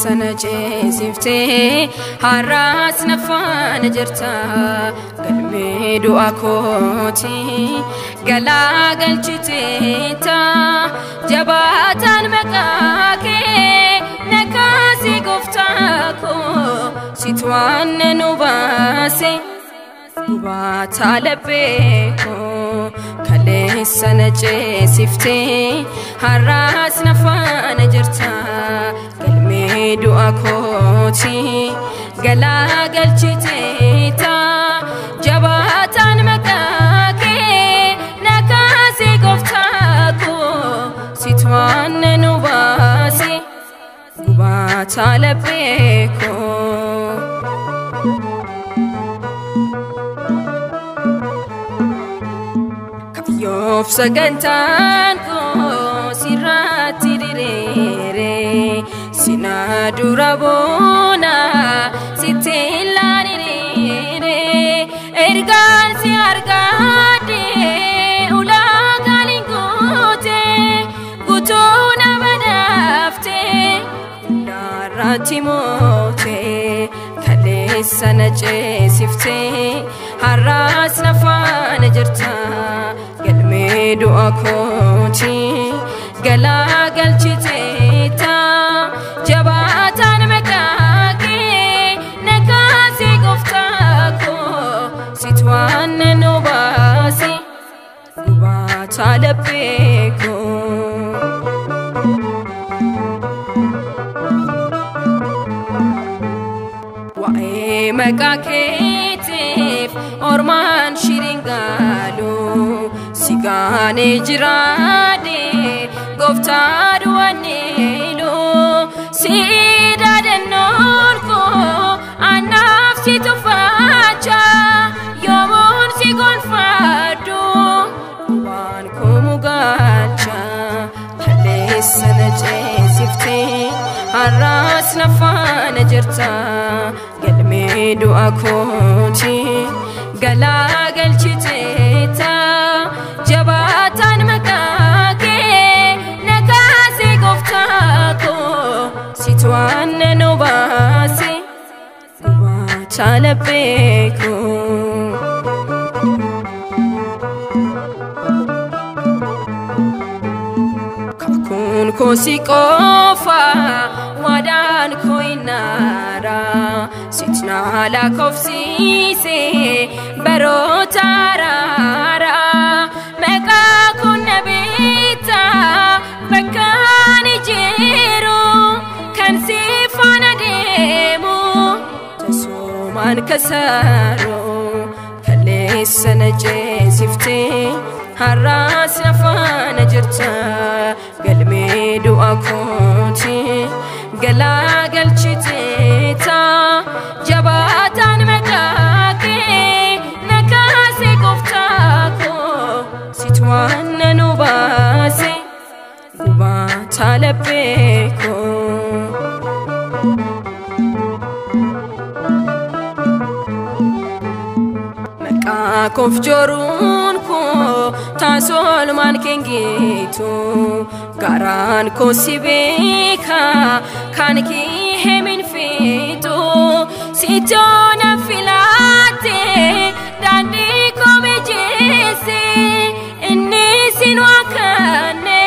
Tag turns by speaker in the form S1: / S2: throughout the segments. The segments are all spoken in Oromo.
S1: Kaleessa na ceesiftee har'as na faana jirta galmee du'a kooti galaa galchiteeta jabaataan maqaa kee na kaasee gooftaa koo situ waan nu baase gubaataa laphee koo kaleessa na ceesiftee har'as na faana jirta galmee du'a kooti galaa galchiteeta jabaataan maqaa kee na kaasee gooftaa koo situ waan nu baase gubaataa laphee koo. Kayyoof sagantaan koo sirratti diriire sina dura boona sitti ilaaliriire ergaan si argaadhe ulaagaaleen goote guutuu na badhaafte hundaarratti moote kaleessa na ceesiftee har'as na faana jirta galmee du'a kooti galaa galchiteeta jabaataan maqaa kee na kaasee gooftaa koo situ waan nu baase gubaataa laphee koo. Waa'ee maqaa keetiif ormaan shiringaalu si gaanee jiraadhe gooftaa du'aniilu si daadannoon koo anaaf si tuffacha yoomuun si gonfadhu waan koo mugalcha kaleessa na ceesiftee har'as na faana jirta galmee du'a kooti galaa galchiteeta jabaataan maqaa kee na kaasee gooftaa koo situ waan nu baase gubaataa laphee koo. Kakuun koo si qofa waadaan koo inaara situ na lakkoofsise baroota araara maqaa koo na beekta bakka ani jiru kan si faana deemu tasumaan kasaaru kaleessa na ceesiftee har'as na faana jirta galmee du'a kooti galaa galchiteeta jabaataan maqaa kee na kaasee gooftaa koo situ waan nu baase gubaataa laphee koo. Maqaa koof joruun koo taasolumaan kengeetu garaan koo si beeka kan kee hemin feetu sittoo na filaate daandii koo mijeesse inni sin waaqanne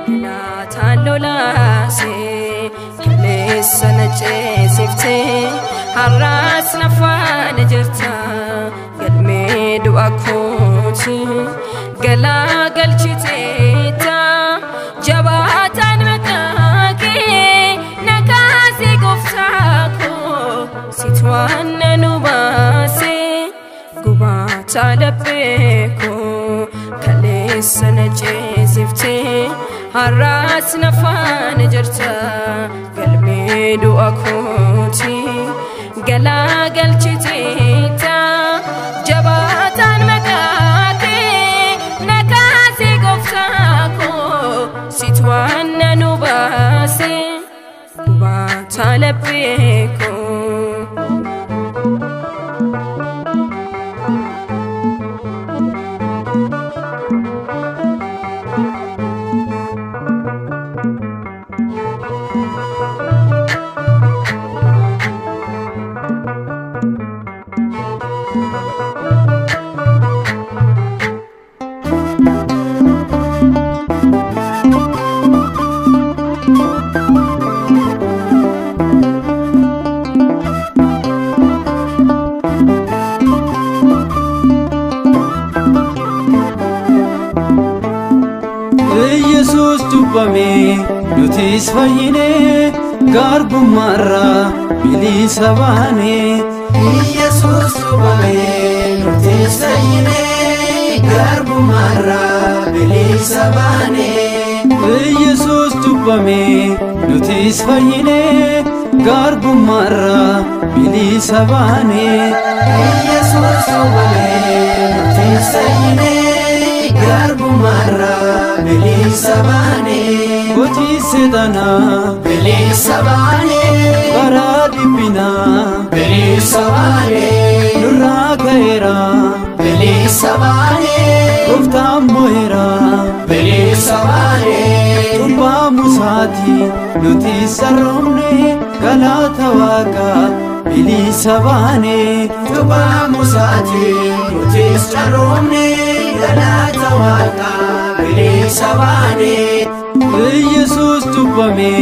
S1: galaataan lolaase kaleessa na ceesiftee har'as na faana jirta galmee du'a kooti galaa galchiteeta jabaataan maqaa kee na kaasee gooftaa koo situ waan nu baase gubaataa laphee koo kaleessa na ceesiftee har'as na faana jirta galmee du'a kooti galaa galchiteeta jabaataan maqaa kee na kaasee gooftaa koo situ waan nu baase gubaataa laphee koo.
S2: Yesus cuuphame nutis fayyine garbummaarraa bilisa baane.
S3: Yesus cuuphame nutis fayyine garbummaarraa bilisa baane.
S2: Yesus cuuphame nutis fayyine garbummaarraa bilisa baane.
S3: Yesus cuuphame nutis fayyine garbummaarraa bilisa baane.
S2: Hojii seexanaa
S3: bilisa baane,
S2: karaa dhiphinaa
S3: bilisa baane,
S2: nurraa ka'eera
S3: bilisa baane,
S2: gooftaan mo'eera
S3: bilisa baane.
S2: Cuuphaa Musaati nuti sarroomne galata Waaqaa bilisa baane.
S3: Cuuphaa Musaati nuti sarroomne galata Waaqaa bilisa baane.
S2: Yesus cuuphame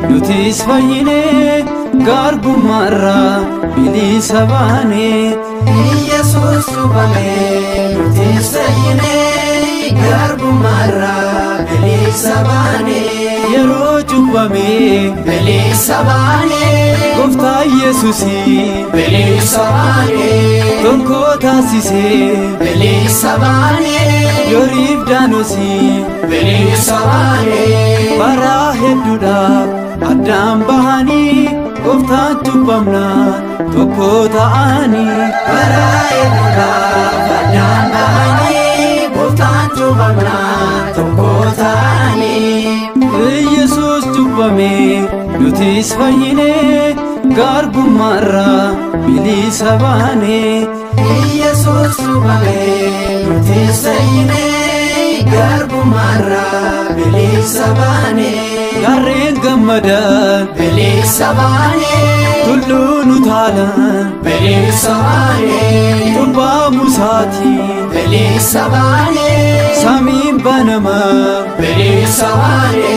S2: nutis fayyine garbummaarraa bilisa baane.
S3: Yesus cuuphame nutis fayyine garbummaarraa bilisa baane.
S2: Yeroo cuuphame
S3: bilisa baane,
S2: gooftaa Yesusii
S3: bilisa baane,
S2: tokko taasisee
S3: bilisa baane,
S2: Yoriif daanosii
S3: bilisa baane,
S2: bara hedduudhaaf addaan bahanii gooftaan cuuphamnaan tokko ta'anii.
S3: Bara hedduudhaaf addaan bahanii gooftaan cuuphamnaan tokko ta'anii.
S2: Yesus cuuphame nutis fayyine garbummaarraa bilisa baane.
S3: Yesus cuuphame nutis fayyine garbummaarraa bilisa baane.
S2: Gaarreen gammadan
S3: bilisa baane,
S2: tulluun utaalan
S3: bilisa baane,
S2: Cuuphaa Musaati
S3: bilisa baane,
S2: samiin banamaa
S3: bilisa baane,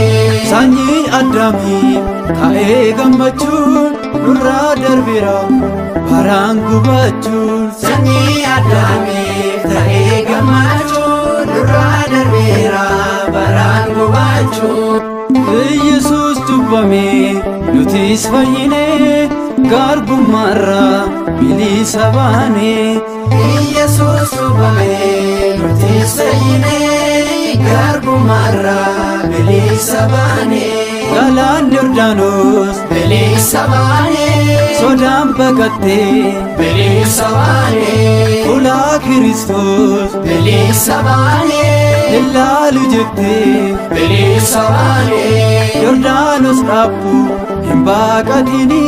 S2: sanyii Addaamii ta'ee gammachuun nurraa darbeera baraan gubachuun.
S3: Sanyii Addaamiif ta'ee gammachuun nurraa darbeera baraan gubachuun.
S2: Yesus cuuphame nutis fayyine garbummaarraa bilisa baane.
S3: Yesus cuuphame nutis fayyine garbummaarraa bilisa baane.
S2: Galaanni Yordaanos
S3: bilisa baane,
S2: sodaan baqattee
S3: bilisa baane,
S2: fuula Kiristoos
S3: bilisa baane,
S2: ilaalu jettee
S3: bilisa baane,
S2: Yordaanos dhaabbu hin baqatini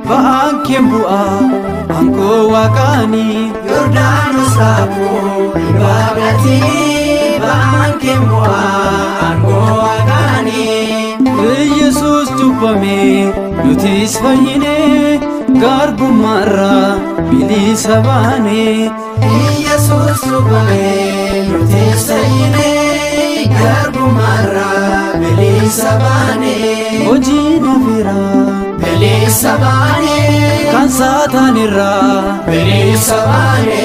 S2: ba'aan kee bu'aa aangoo Waaqaanii.
S3: Yordaanos dhaabbu hin baqatini ba'aan kee bu'aa aangoo Waaqaanii.
S2: Yesus cuuphame nutis fayyine garbummaarraa bilisa baane.
S3: Yesus cuuphame nutis fayyine garbummaarraa bilisa baane.
S2: Hojii nafeeraa
S3: bilisa baane,
S2: kan saataanirraa
S3: bilisa baane,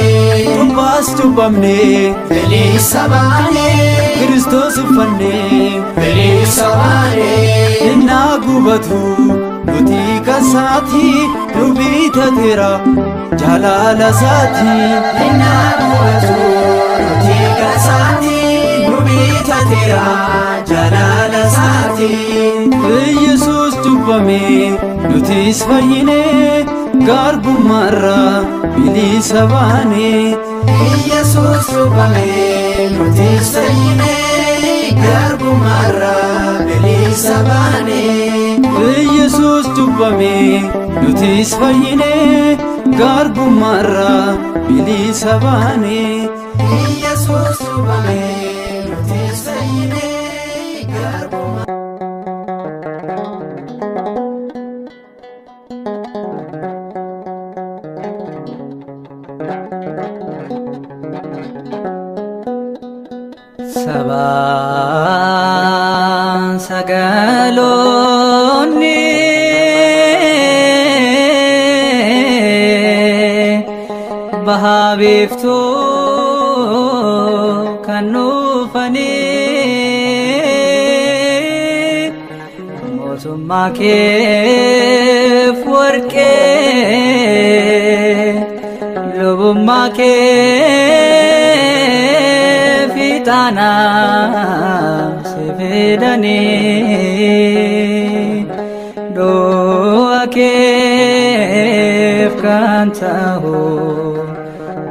S2: cuuphaas cuuphamne
S3: bilisa baane,
S2: Kiristoos uffanne
S3: bilisa baane,
S2: innaa gubatu nuti kan saati nu bitateera jaalala isaati.
S3: Innaa gubatu nuti kan saati nu bitateera jaalala isaati.
S2: Yesus cuuphame nutis fayyine garbummaarraa bilisa baane.
S3: Yesus cuuphame nutis fayyine garbummaarraa bilisa baane.
S2: Yesus cuuphame nutis fayyine garbummaarraa bilisa baane.
S3: Yesus cuuphame nutis fayyine garbummaa.
S4: Sabaan sagaloonni bahaa biiftuu kan dhufanii. Qeesummaa keef warqee, lubummaa keef ixaana si fidanii, du'a keef kan ta'u,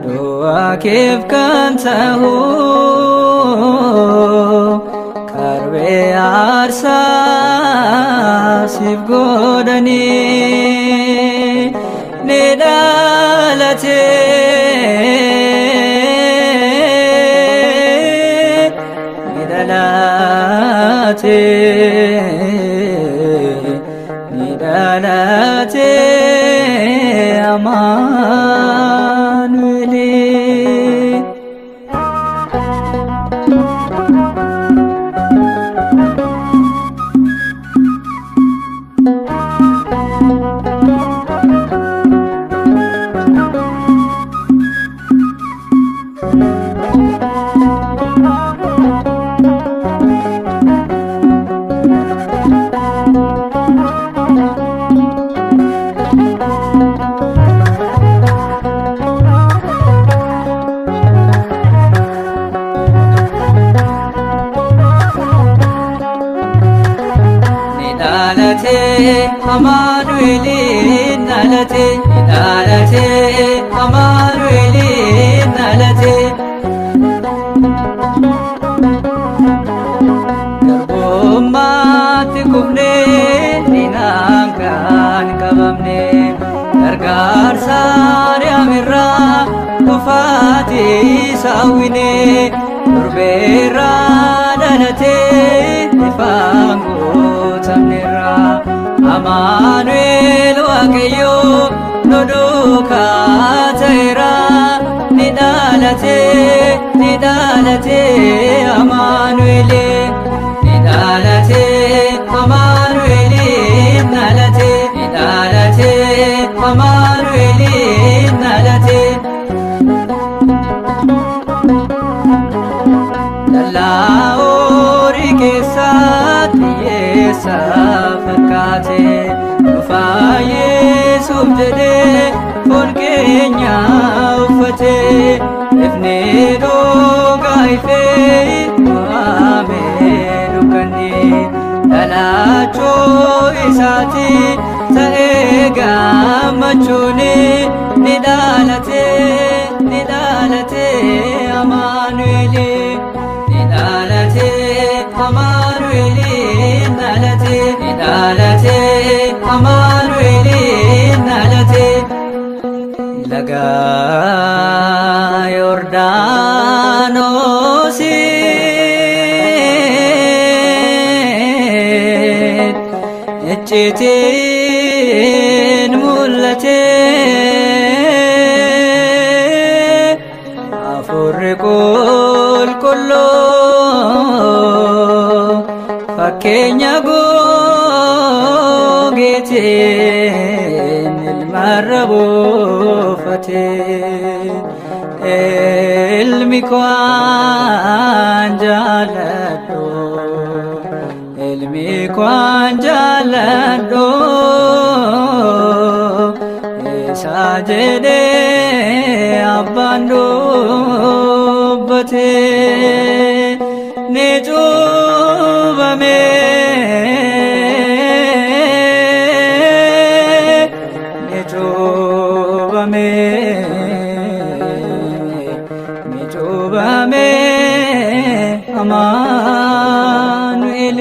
S4: du'a keef kan ta'u, karbee aarsaa siif godhanii. Ni dhalate, ni dhalate, ni dhalate Amaanu'el. Ni dhalate Amaanu'eliin dhalate, ni dhalate Amaanu'eliin dhalate. Garbummaatti kufnee diinaan kan qabamne, gargaarsa Ariyaam kufaatii saawwine, durbeerraa dhalate ifaan guutamneerra. Amaanu'el Waaqayyo nu duukaa ta'eera. Ni dhalate, ni dhalate Amaanu'el, ni dhalate Amaanu'el, dhalate, ni dhalate Amaanu'el, dhalate. Dallaa horii keessatti hiyyeessa fakkaate, dhufaa Yesuuf jedhee foon keenya uffate, ifni dhugaa ifee waamee dukkanni dhalachuu isaati ta'ee gammachuuni. Ni dhalate, ni dhalate Amaanu'el, ni dhalate Amaanu'el, dhalate, ni dhalate Amaanu'el, dhalate. Laga Yordaanosiin iccitiin mul'ate, Hafuurri qulqulluu fakkeenya googeetiin ilmarra buufate. Ilmi koo an jaalladhu, ilmi koo an jaalladhu isa jedhee abbaan dubbate. Ni cuubame, ni cuubame, ni cuubame Amaanu'el.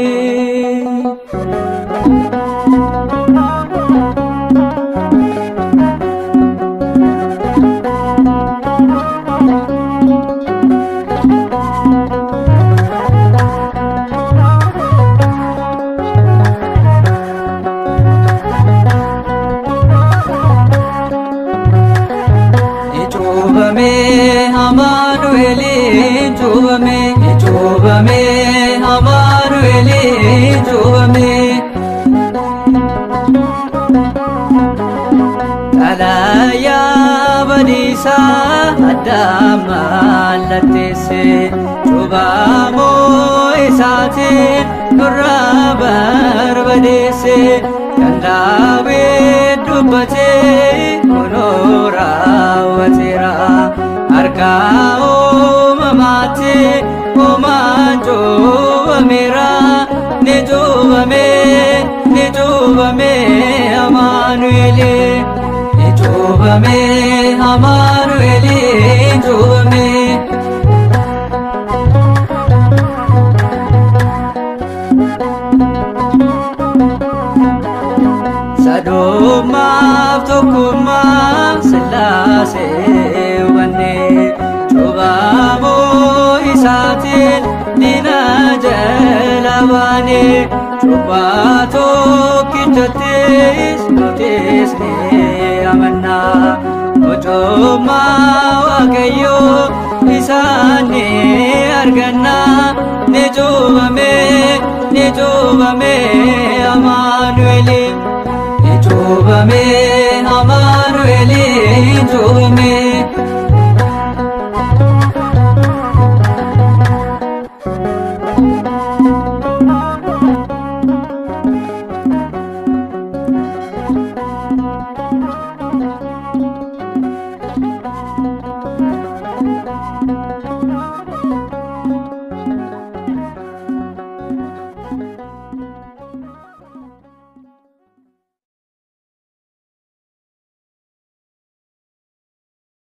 S4: Ni cuubame Amaanu'eliin cuubame, ni cuubame Amaanu'eliin cuubame. Xalayaa badiisaa addaam mallatteesse, cuubamuu isaatiin nurraa barbadeesse kan Daawit dubbatee kunoo raawwateera. Harka uumamaatti uumaan cuuphameera. Ni cuuphame, ni cuuphame Amaanu'eel. Ni cuuphame Amaanu'eel, cuuphame. Sadummaaf tokkummaa Sillaasee hubanne, cuuphamuu isaatiin diina jala baane, cuuphaa tokkichattis nutis ni amanna. Mucummaa Waaqayyoo isaan ni arganna. Ni cuuphame, ni cuuphame Amaanu'eel. Ni cuuphame Amaanu'eel, cuuphame.